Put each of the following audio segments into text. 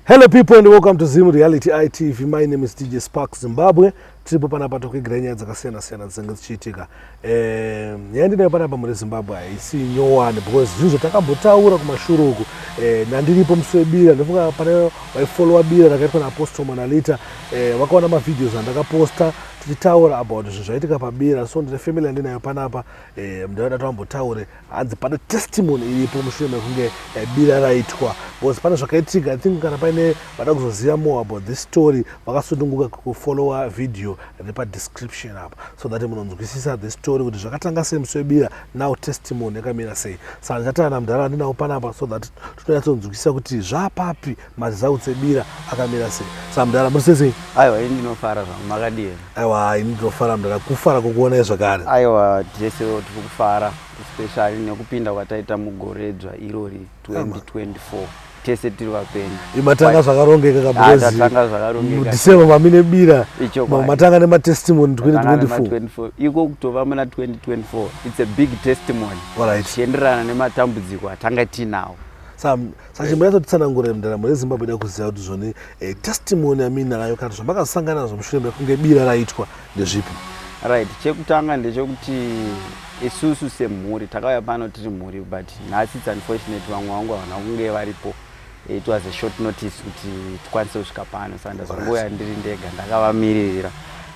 Hello people and welcome to Zim Reality ITV. My name is DJ Spark Zimbabwe. Tiripo panapa tokuigira nyaya dzakasiyana siyana dzinenge dzichiitika. Eh, nyaya ndinayo panapa muri Zimbabwe haisi nyowani because zvinhu zvatakambotaura kumashure uku. Eh, nandiripo musi webira ndofunga pane vaifollowa bira rakaitwa naApostle Monalita. Eh, vakaona mavideos andakaposta tichitaura about zvinhu zvaitika pabira. So ndine family yandinayo panapa. Eh, ndinoda tambotaure hanzi pane testimony iripo mushure mekunge bira raitwa because pane zvakaitika. I think kana paine vada kuzoziva more about this story, vakasununguka kufollowa video repadescription apa so that munonzwisisa the story kuti zvakatanga sei musi webira, now testimony yakamira sei. Saka ndichatara namudhara andinawo panapa so that tinonyatsonzwisisa kuti zvapapi, maresults ebira akamira sei. Saka mudhara, muri sei sei? Aiwa, ini ndinofara zvangu. Makadii? Aiwa, ini ndinofara mudhara, kufara kukuonai zvakare. Aiwa, tese tiri kufara, especially nekupinda kwataita mugore dzva irori 2024, tese tiri vapenyu. Imatanga zvakarongeka. Ah, tatanga zvakarongeka. December mamine bira. Ichokwadi. Matanga nematestimony Tatanga 2024. nema-24 iko kutova muna 2024, it's a big testimony zvichienderana nematambudziko atanga tinawo. Saka chimboyatsotitsanangurira mundaramo yeZimbabwe ida kuziva kuti zvoni testimony yamuinayo kana zvamakasangana nazvo mushure mekunge bira raitwa ndezvipi? Right, chekutanga ndechekuti isusu semhuri takauya pano tiri mhuri, but nhasi it's unfortunate vamwe vangu havana kunge varipo. It was a short notice kuti tikwanise kusvika pano, saka ndazongouya ndiri ndega, ndakavamiririra.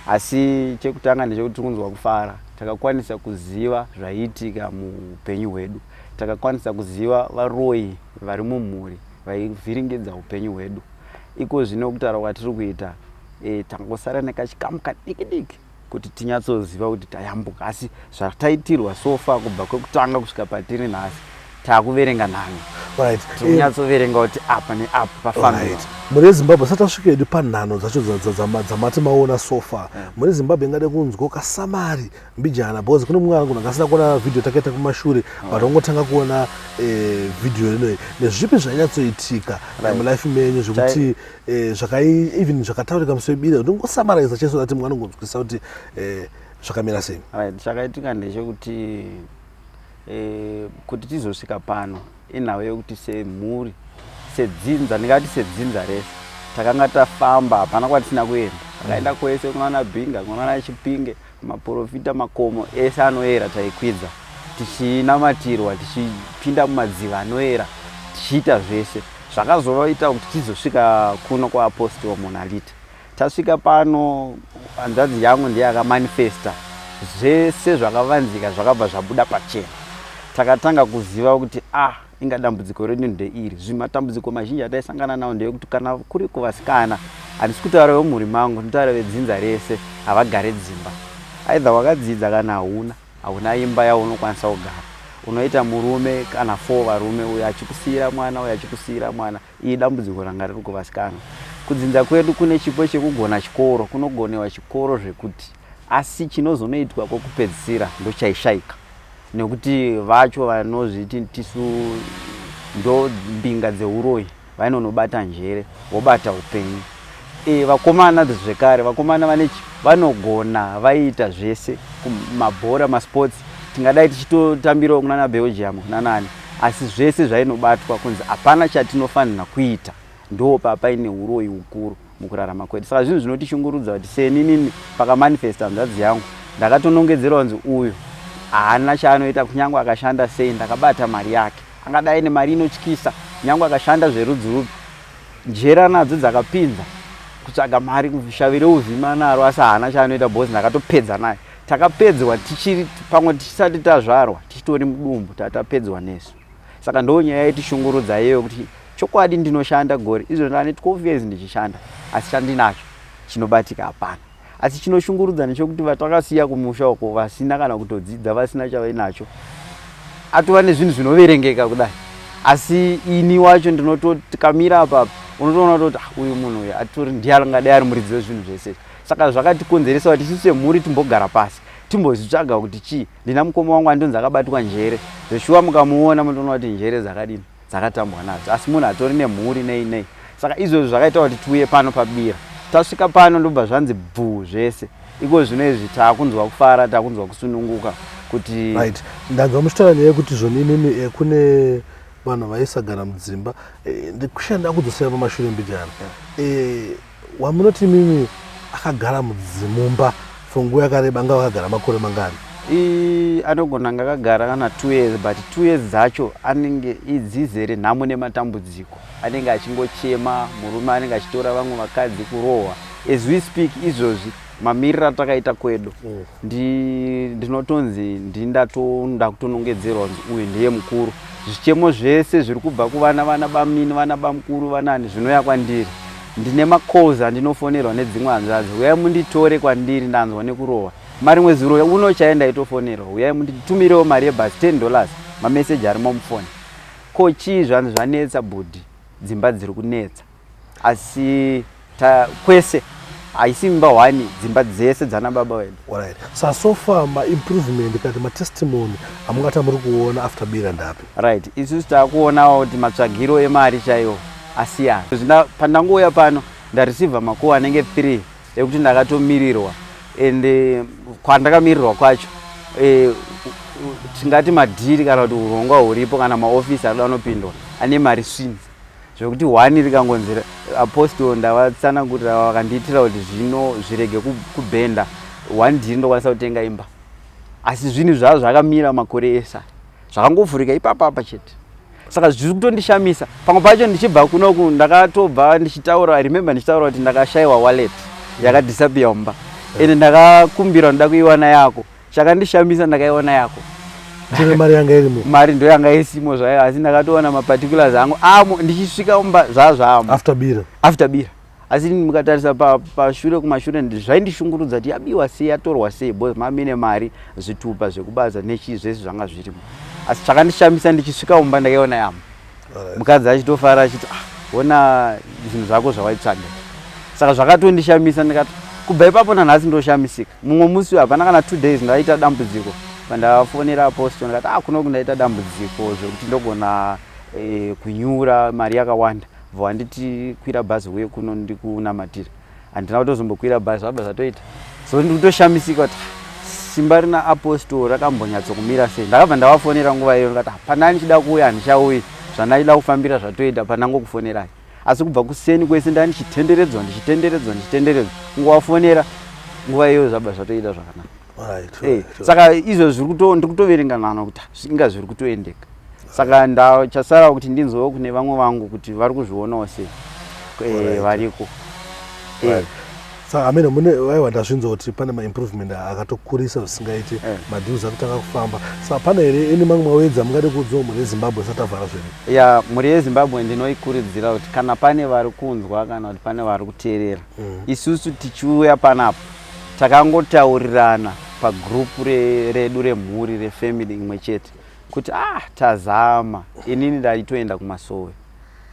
Asi chekutanga ndechekuti tiri kunzwa kufara. Takakwanisa kuziva zvaiitika muupenyu hwedu, takakwanisa kuziva varoyi vari mumhuri vaivhiringidza upenyu hwedu. Iko zvino kutaura kwatiri kuita, tangosara nekachikamu kadiki diki kuti tinyatsoziva kuti tayambuka. Asi zvataitirwa so far kubva kwekutanga kusvika patiri nhasi, taakuverenga nhano. Tiri kunyatsoverenga kuti apa neapa pafambiwa. Right, mhuri yeZimbabwe, sati tasvika hedu panhano dzacho dzamati maona so far, mhuri yeZimbabwe ingade kunzwa kasummary mbijana because kune mumwe angu ndakasina kuona vhidhiyo takaita kumashure, but wangotanga kuona vhidhiyo rinoi. Nezvipi zvanyatsoitika mulife menyu zvekuti zvakai even zvakataurika musi webira, kuti ungosummariza chese that mumwe anongonzwisisa kuti zvakamira sei? Right, chakaitika ndechekuti kuti tizosvika pano inhau yekuti semhuri, sedzinza, ndingati sedzinza rese takanga tafamba, hapana kwatisina kuenda. Takaenda kwese, kunana Binga, kunana Chipinge, maprofita, makomo ese anoyera taikwidza tichinamatirwa, tichipinda mumadziva anoyera, tichiita zvese. Zvakazoita kuti tizosvika kuno kwaApostle Monalita. Tasvika pano, hanzvadzi yangu ndiye akamanifesta zvese zvakavanzika, zvakabva zvabuda pachena. Takatanga kuziva kuti ah, inga dambudziko redu ndeiri. Zvimatambudziko mazhinji ataisangana nawo ndeyekuti kana kuri kuvasikana, handisi kutaura vemumhuri mangu, ndinotaura vedzinza rese, havagare dzimba. Aidha wakadzidza kana hauna, hauna imba yaunokwanisa kugara. Unoita murume kana four varume, uyo achikusiyira mwana, uyo achikusiyira mwana. Iyi dambudziko ranga riri kuvasikana. Kudzinza kwedu kune chipo chekugona chikoro, kunogonewa chikoro zvekuti, asi chinozonoitwa kwekupedzisira ndochaishaika, nekuti vacho vanozviti tisu ndo mbinga dzeuroyi vainonobata njere, vobata upenyu. Vakomana zvekare, vakomana vane vanogona, vaiita zvese kumabhora, masports, tingadai tichitotambirawo kunana Belgium, kunanani, asi zvese zvainobatwa kunzi hapana chatinofanira kuita. Ndo papaine uroyi ukuru mukurarama kwedu. Saka zvinhu zvinotishungurudza kuti seninini pakamanifesta hanzvadzi yangu, ndakatonongedzerwa kunzi uyu haana chaanoita kunyange akashanda sei, ndakabata mari yake. Angadai nemari inotyisa, nyange akashanda zverudzi rupi, njera nadzo dzakapinza kutsvaga mari, shavi reuvhima naro, asi haana chaanoita because ndakatopedza naye. Takapedzwa tichiri pamwe, tisati tazvarwa, tichitori mudumbu tatapedzwa nesu. Saka ndo nyaya yaitishungurudza iyoyo, kuti chokwadi ndinoshanda gore izvo, ndane 12 years ndichishanda, asi chandinacho chinobatika hapana. Asi chinoshungurudza ndechekuti vatakasiya kumusha uko vasina kana kutodzidza, vasina chavainacho, atova nezvinhu zvinoverengeka kudai, asi ini wacho ndinotokamira apa, unotoona kutoti, "Ah, uyu munhu uyu atori ndiye angadai ari muridzi wezvinhu zvese." Saka zvakatikonzeresa kuti isu semhuri timbogara pasi, timbozvitsvaga kuti chii. Ndina mukoma wangu andonzi akabatwa njere zveshuwa, mukamuona munotoona kuti njere dzakadini dzakatambwa nadzo, asi munhu atori nemhuri nei nei. Saka izvozvo zvakaita kuti tiuye pano pabira. Tasvika pano ndobva zvanzi bvuu zvese. Iko zvino izvi taakunzwa kufara, taakunzwa kusununguka kuti Right, ndanzwa muchitaura nyaya yekuti zvoni imimi kune Vanhu vaisagara mudzimba. Ndikushanda kudzosera pamashure mbijana. Wamunoti imimi akagara mumba for nguva yakareba, anga akagara makore mangani? Anogona anga akagara kana 2 years, but 2 years dzacho anenge idzizere nhamo nematambudziko. Anenge achingochema, murume anenge achitora vamwe vakadzi, kurohwa. As we speak izvozvi, mamiriro atakaita kwedu, ndinotonzi ndindatonda kutonongedzerwa kunzi uyu ndiye mukuru. Zvichemo zvese zviri kubva kuvana, vana bamunini, vana bamukuru, vanani, zvinouya kwandiri. Ndine macalls andinofonerwa nedzimwe hanzvadzi, "Uyai munditore kwandiri, ndanzwa nekurohwa." Marimwe zuro uno chaiye ndaitofonerwa, "Uyai munditumirewo mari yebhasi, $10." Mameseji arimo mufoni. Ko chii? Zvanzi zvanetsa bhudhi, dzimba dziri kunetsa. Asi kwese haisi imba one, dzimba dzese dzana baba vedu. Alright. Sa so far maimprovement kati matestimony amungati amuri kuona after bira ndapi? Right, isusu taakuonawo kuti matsvagiro emari chaiwo asiyana. Pandangouya pano ndareceiva macall anenge 3 ekuti ndakatomirirwa, ende kwandakamirirwa kwacho, tingati madhiri kana kuti urongwa huripo kana maofisi arikuda anopindwa ane mari svini, zvekuti one rikangonzi apostle ndavatsanangurira, vakandiitira kuti zvino zvirege kubhenda, one dhiri ndokwanisa kutenga imba. Asi zvinhu zvazvo zvakamira makore ese, zvakangovhurika ipapapa chete. Saka zviri kutondishamisa. Pamwe pacho ndichibva kunoku ndakatobva ndichitaura, I remember ndichitaura kuti ndakashayiwa wallet, yakadisappear mumba, ende ndakakumbira ndoda kuiwana yako. Chakandishamisa, ndakaiona yako. Tine mari yanga irimo? Mari ndo yanga isimo zvayo, asi ndakatoona maparticulars angu amo ndichisvika mumba, zvazvamo. After bira? After bira. Asi mukatarisa pashure, kumashure, zvaindishungurudza kuti yabiwa sei, yatorwa sei, because mamine mari, zvitupa zvekubasa nechii, zvese zvanga zvirimo. Asi chakandishamisa, ndichisvika mumba ndakaiona yamo. Mukadzi achitofara achiti, "Ah, ona zvinhu zvako zvawaitsvaga." Saka zvakatondishamisa, ndikati kubva ipapo nanhasi ndoshamisika. Mumwe musi, hapana kana 2 days, ndaita dambudziko pandafonera apostle, ndikati, "Ah, kunoku ndaita dambudziko zvekuti ndogona kunyura mari yakawanda." Bva wanditi, "Kwira bhazi uye kuno ndikunamatira." Handina kutozombokwira bhazi, zvabva zvatoita. So ndikutoshamisika kuti simba rina apostle rakambonyatsokumira sei. Ndakabva ndavafonera nguva iyo, ndikati, "Hapana, ndichida kuuya handichauyi, zvandaida kufambira zvatoita pandangokufonerai." Asi kubva kuseni kwese ndaa ndichitenderedzwa, ndichitenderedzwa, ndichitenderedzwa. Kungovafonera nguva iyoyo zvabva zvatoita zvakanaka. Saka izvo ndiri kutoverenga nano kuti inga zviri kutoendeka. Saka ndachasara kuti ndinzwewo kune vamwe vangu kuti vari kuzvionawo sei, variko. Saka amene mune vaiwa, ndazvinzwa kuti pane maimprovement akatokurisa zvisingaiti. Madeals akutanga kufamba. Saka pane here ini mamwe mawedzi amungade kuudzawo mhuri yeZimbabwe isati tavhara zvedu? Ya, mhuri yeZimbabwe ndinoikurudzira kuti kana pane vari kunzwa kana kuti pane vari kuteerera, isusu tichiuya panapa takangotaurirana pagroup redu remhuri, refamily imwe chete, kuti ah, tazama. Inini ndaitoenda kumasowe,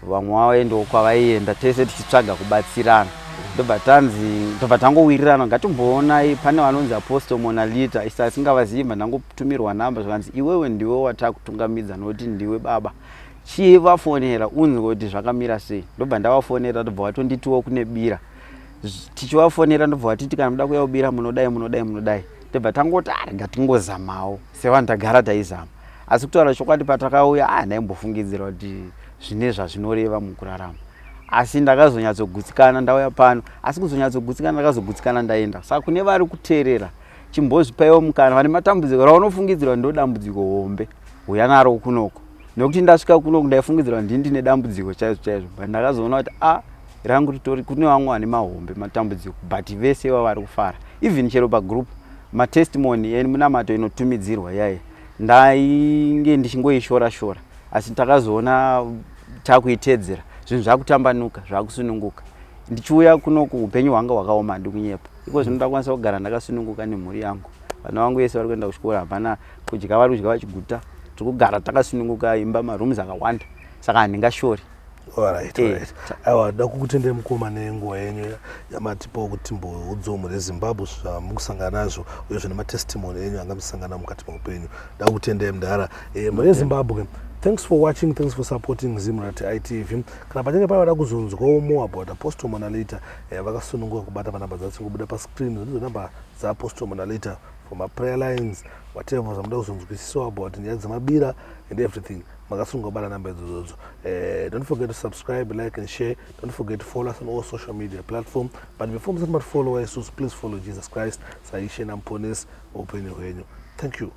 vamwe vaendawo kwavaienda, tese tichitsvaga kubatsirana. Ndobva tanzi, ndobva tangowirirana, ngatimboonai pane vanonzi Apostle Monalita. Isa asingavazivi, bva ndangotumirwa namba, zvakanzi, "Iwewe ndiwe watakutungamidza nokuti ndiwe baba, chivafonera unzwe kuti zvakamira sei." Ndobva ndavafonera, ndobva vatonditiwo kune bira. Tichivafonera ndobva vatiti, "Kana muda kuuya kubira munodai, munodai, munodai." Ndobva tangoti, "Ah, ngatingozamawo sevanhu tagara taizama." Asi kutaura chokwadi, patakauya, ah, ndaimbofungidzira kuti zvine zvazvinoreva mukurarama, asi ndakazonyatsogutsikana ndauya pano. Asi kuzonyatsogutsikana, ndakazogutsikana ndaenda. Saka kune vari kuteerera, chimbozvipaiwo mukana. Vane matambudziko raunofungidzirwa ndo dambudziko hombe, uya naro kunoko, nekuti ndasvika kunoku ndaifungidzirwa ndini ndine dambudziko chaizvo chaizvo, but ndakazoona kuti a rangu ritori kune vamwe vane mahombe matambudziko, but vese iva vari kufara. Even chero pagroup, matestimony emunamato inotumidzirwa yai, ndainge ndichingoishora shora, asi takazoona takuitedzera, zvinhu zvakutambanuka, zvakusununguka. Ndichiuya kunoku upenyu hwanga hwakaoma, handi kunyepa. Iko zvino ndakwanisa kugara ndakasununguka nemhuri yangu. Vana vangu vese vari kuenda kuchikoro, hapana kudya, vari kudya vachiguta. Tiri kugara takasununguka, imba, marooms akawanda, saka handingashori. Alright. Aiwa, da kukutendai mukoma nenguva yenyu yamatipawo kuti timboudzawo mhuri yeZimbabwe zvamukusangana nazvo, uyezve nematestimony enyu anga musangana mukati meupenyu. Da kukutendai mudhara. Mhuri yeZimbabwe, thank Thanks for watching, thanks for supporting Zimrat ITV. Kana pachinge pavada kuzonzwawo more about Apostle Monalita, vakasununguka kubata panhamba dzatiri kubuda pascreen. Ndidzo namba dzaApostle Monalita for maprayer lines, whatever zvamuda kuzonzwisisawo about nyaya dzemabira and everything, makasununguka kubata namba idzodzo. Don't forget to subscribe, like and share. Don't forget to follow us on all social media platform. But before musati matifollowa isusu, please follow Jesus Christ saIshe naMuponesi weupenyu hwenyu. Thank you.